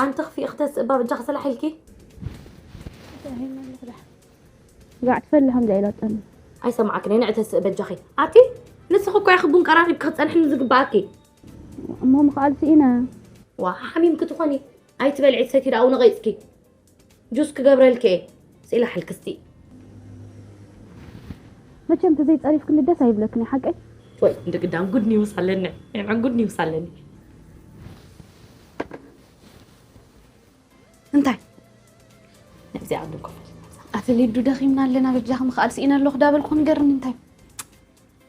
ኣንቲ ክፊእ ክተስእ እባ በጃኺ ሰላሕ ኢልኪ። ጋዕ ትፈሊ ከምዚ ኢላጠኒ። ኣይሰማዕክን እየ፣ ንዕተስእ በጃኺ። ኣቲ ንስኺ እኮ ኢኺ ቡን ቀራሪብኪ ክጸንሕኒ ዝግባኣኪ። እሞ ምኽኣል ስኢነ። ዋ ሓሚምኪ ትኾኒ። ኣይትበልዒ ትሰቲ ደኣ እውን ቐይጽኪ። ጁስ ክገብረልኪ እየ። ስኢላ ሓልክስቲ። መቸም ተዘይጸሪፍክኒ ደስ ኣይብለክን እዩ ሓቀይ። ወይ እንደ ቅዳም ጉድ ኒውስ ኣለኒ። ንዕን ጉድ ኒውስ ኣለኒ። እንታይ? ነብዚኣ ቅድም ኮፍ ኢል። ኣቲ ሊዱ ደኺምና ኣለና በጃኺ ምኽኣል ስኢነ ኣለኹ ዳበልኩ ንገርኒ እንታይ?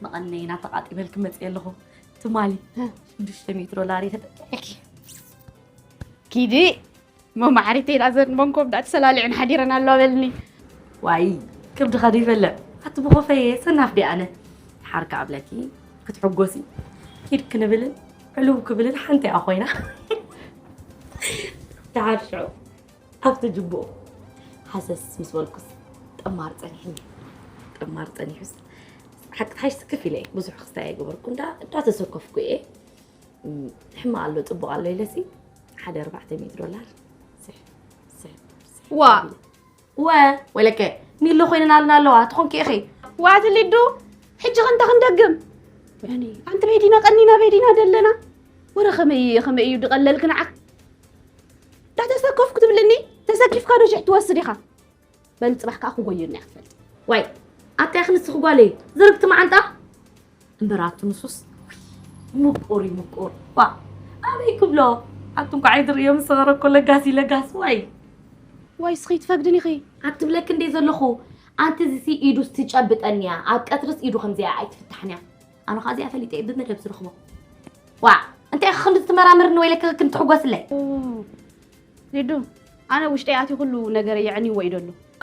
መቐነይና ተቓጢበልኪ መፅየ ኣለኹ። ትማሊ ሽዱሽተ ሚእቲ ዶላር እየ ተጠቂዐኪ። ኪዲ እሞ ማዕሪተይ ዳዘን መንኮብ ዳ ተሰላሊዐን ሓዲረን ኣለዋ በልኒ። ዋይ ክብድኻ ዶ ይበልዕ? ኣቲ ብኾፈየ ሰናፍ ዲ ኣነ ሓርካ ኣብለኪ ክትሕጎሲ ኪድ ክንብልን ዕልው ክብልን ሓንቲ እያ ኮይና። ደሓር ሽዑ ኣብቲ ጅቡኡ ሃሰስ ምስ በልኩስ ጠማር ጸኒሕኒ። ጠማር ጸኒሑስ ሓቂ ትሓይሽ ስክፍ ኢለ እየ። ብዙሕ ክስታይ ኣይገበርኩ እንዳ እንዳተሰከፍኩ እየ። እም፣ ሕማቕ ኣሎ ጽቡቕ ኣሎ ኢለሲ ሓደ ኣርባዕተ ሚእቲ ዶላር ስሕ ስሕ ስሕ ዋ! ኢለ። ወ ወለከ ሚሎ ኮይነን ኣለና ኣለዋ ትኾንኪ ኢኺ። ዋት ሊዱ ሕጂ ኸንታ ክንደግም ያኒ ኣንቲ በይዲና ቀኒና በይዲና ደለና ወረ ከመይ ከመይ እዩ ድቐለልክ ንዓክ ዳተሰከፍኩ ትብልኒ ተሰኪፍካ ዶ ሽሕ ትወስድ ኢኻ በል ጽባሕ ከዓ ክጎየኒ እያ ክትፈልጥ ዋይ ኣታ ኢኺ ንስኺ ጓለይ ዝርግቲ መዓንጣ እምበር ኣቱ ንሱስ ምቁር እዩ ምቁር ዋ ኣበይ ክብሎ ኣቱ እንኳዕ ኣይድርእዮ ምስ ሰገረ እኮ ለጋስ እዩ ለጋስ ዋይ ዋይ እስኺ ትፈግድን ኢኺ ኣትብለክ እንደ ዘለኹ ኣንቲ ዝሲ ኢዱስ ትጨብጠን እያ ኣብ ቀትርስ ኢዱ ከምዚኣ ኣይትፍታሕን እያ ኣነ ኻዚኣ ፈሊጠ እየ ብመደብ ዝረኽቦ ዋ እንታይ ኢኺ ክንዲ ትመራምርኒ ወይለክ ክንትሕጎስለይ ሊዱ ኣነ ውሽጠይ ኣትዩ ኩሉ ነገር የዕንይዎ እዩ ደሎ